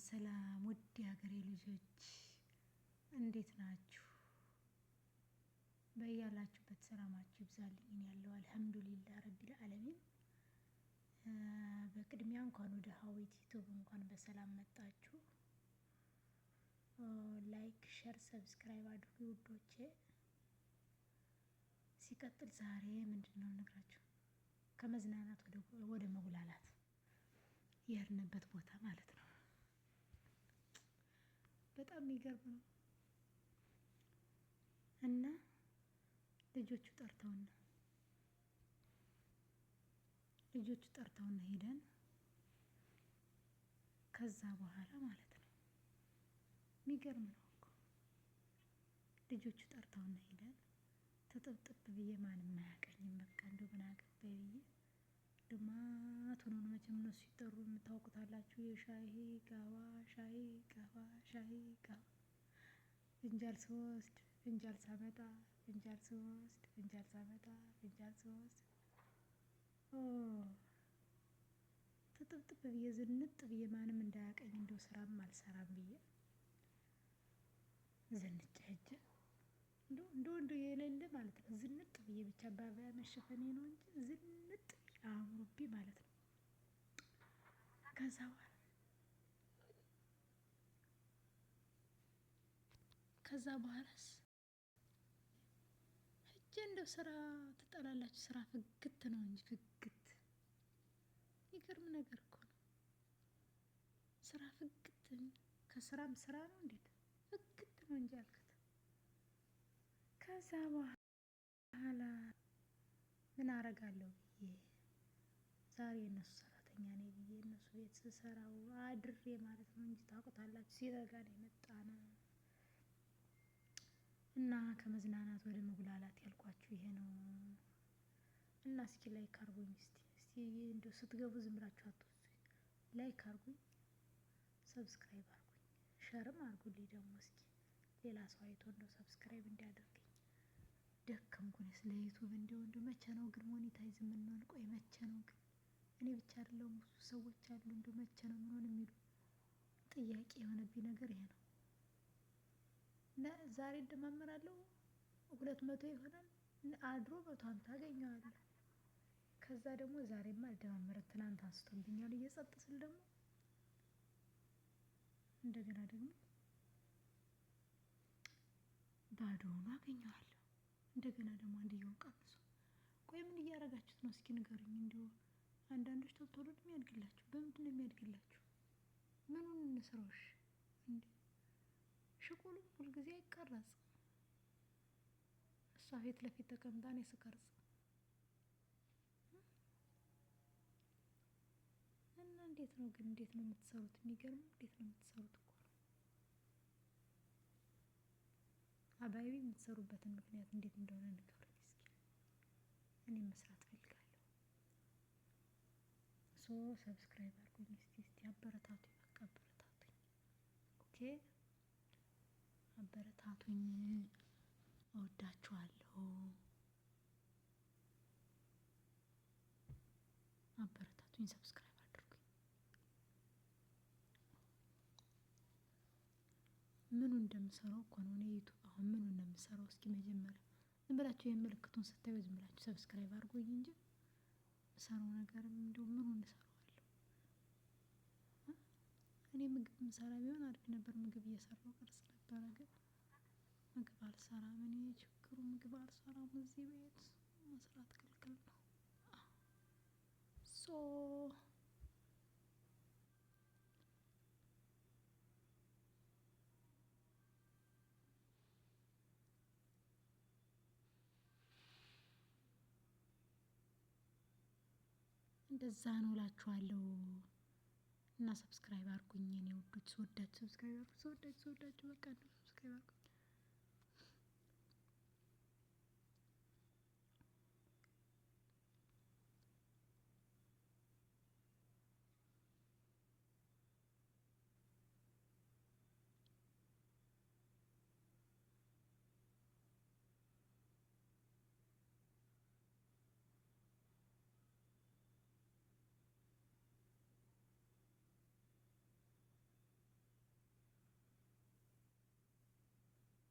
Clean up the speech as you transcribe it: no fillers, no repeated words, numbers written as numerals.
ሰላም ውድ የሀገሬ ልጆች እንዴት ናችሁ? በያላችሁበት ሰላማችሁ ይብዛልኝ። እኔ ያለው አልሐምዱሊላህ ረቢል ዓለሚን። በቅድሚያ እንኳን ወደ ሀዊት ዩቱብ እንኳን በሰላም መጣችሁ። Like፣ share፣ subscribe አድርጉ ውዶቼ። ሲቀጥል ዛሬ ምንድን ነው ነግራችሁ ከመዝናናት ወደ መጉላላት የሄድንበት ቦታ ማለት ነው። በጣም የሚገርም ነው። እና ልጆቹ ጠርተውና ልጆቹ ጠርተውና ሄደን ከዛ በኋላ ማለት ነው። የሚገርም ነው እኮ ልጆቹ ጠርተውና ሄደን ተጠብጥብ ብዬ ማንም አያቀኝም። በቃ እንደው ምን አገባኝ ብዬ ድማት ሆኖ ነው መቼም እነሱ ሲጠሩ የምታውቁታላችሁ። የሻሂ ጋባ ሻሂ ጋባ ሻሂ ጋባ ፍንጃል ስወስድ ፍንጃል ሳመጣ ፍንጃል ስወስድ ፍንጃል ሳመጣ ፍንጃል ስወስድ ትጥብጥብ ብዬ ዝንጥ ብዬ ማንም እንዳያቀኝ እንደው ስራም አልሰራም ብዬ ዘንጭ ሄጄ እንደው እንደው የሌለ ማለት ነው። ዝንጥ ብዬ ብቻ ባባያ መሸፈኔ ነው እንጂ ዝንጥ ብዬ አምሮብኝ ማለት ነው። ከዛ በኋላ ከዛ በኋላስ ሄጄ እንደው ስራ ትጠላላችሁ። ስራ ፍግት ነው እንጂ ፍግት ይገርም ነገር እኮ ነው። ስራ ፍግት ከስራም ስራ ነው እንዴት ፍግት ነው እንጂ አልኩት። ከዛ በኋላ ምን አረጋለሁ ብዬ ዛሬ የእነሱ ሰራተኛ ነኝ ብዬ እነሱ ቤት ስሰራው አድሬ ማለት ነው እንጂ ታውቁታላችሁ፣ ሲረጋ ነው የመጣ ነው። እና ከመዝናናት ወደ መጉላላት ያልኳችሁ ይሄ ነው። እና እስኪ like አርጉኝ፣ እስቲ እስቲ እንደው ስትገቡ ዝም ብላችሁ አትወጡ። Like አርጉኝ፣ subscribe አርጉኝ፣ share ም አርጉልኝ ደግሞ እስኪ ሌላ ሰው አይቶ እንደው subscribe እንዲያደርገኝ ደከምኩኝ። ስለ ዩቱብ እንደው እንደው መቼ ነው ግን monetize የምንሆን? ቆይ መቼ ነው ግን? እኔ ብቻ አይደለሁም ብዙ ሰዎች አሉ። እንደው መቼ ነው ምንሆን የሚሉ ጥያቄ የሆነብኝ ነገር ይሄ ነው። እና ዛሬ እደማመራለሁ 200 ይሆናል አድሮ 150 አገኘዋለሁ። ከዛ ደግሞ ዛሬማ አልደማመረም ትናንት አንስቶብኛል እየጸጥ ስል ደግሞ እንደገና ደግሞ ባዶ ሆኖ አገኘዋለሁ። እንደገና ደግሞ አንድየውን ቀንሶ ቆይ ምን እያደረጋችሁት ነው? እስኪ ንገሩኝ። እንዲሁ አንዳንዶች ቶሎ ቶሎ ነው የሚያድግላችሁ። በምንድን ነው የሚያድግላችሁ? ምኑን እንስራውሽ እንዴ? ሽቁሉም ሁልጊዜ አይቀረጽ። እሷ ፊት ለፊት ተቀምጣ እኔ ስቀርጽ እና እንዴት ነው ግን እንዴት ነው የምትሰሩት? የሚገርም እንዴት ነው የምትሰሩት እኮ ነው። አባይቢ የምትሰሩበትን ምክንያት እንዴት እንደሆነ ንገሩኝ እስኪ። እኔ መስራት ፈልጋለሁ። So subscribe አድርጉኝ እስቲ እስቲ አበረታቱኝ፣ በቃ አበረታቱኝ። Okay አበረታቱኝ። እወዳችኋለሁ። አበረታቱኝ፣ subscribe አድርጉኝ። ምኑ እንደምሰራው እኮ ነው እኔ ዩቱብ አሁን ምኑ እንደምሰራው እስኪ መጀመሪያ ዝም ብላችሁ የምልክቱን ስታዩ ዝም ብላችሁ subscribe አድርጉኝ እንጂ ምሰራው ነገርም እንዲሁ ምኑ እንሰራዋለሁ። እኔ ምግብ ምሰራ ቢሆን አሪፍ ነበር። ምግብ እየሰራው ቅርጽ ነበረ፣ ግን ምግብ አልሰራም። እኔ ችግሩ ምግብ አልሰራም። እዚህ ቤት መስራት ክልክል ነው። So እንደዛ ነው እላችኋለሁ። እና subscribe አድርጉኝ የኔ ውዶች፣ ስወዳችሁ subscribe አድርጉ። ስወዳችሁ ስወዳችሁ በቃ ነው subscribe አድርጉ።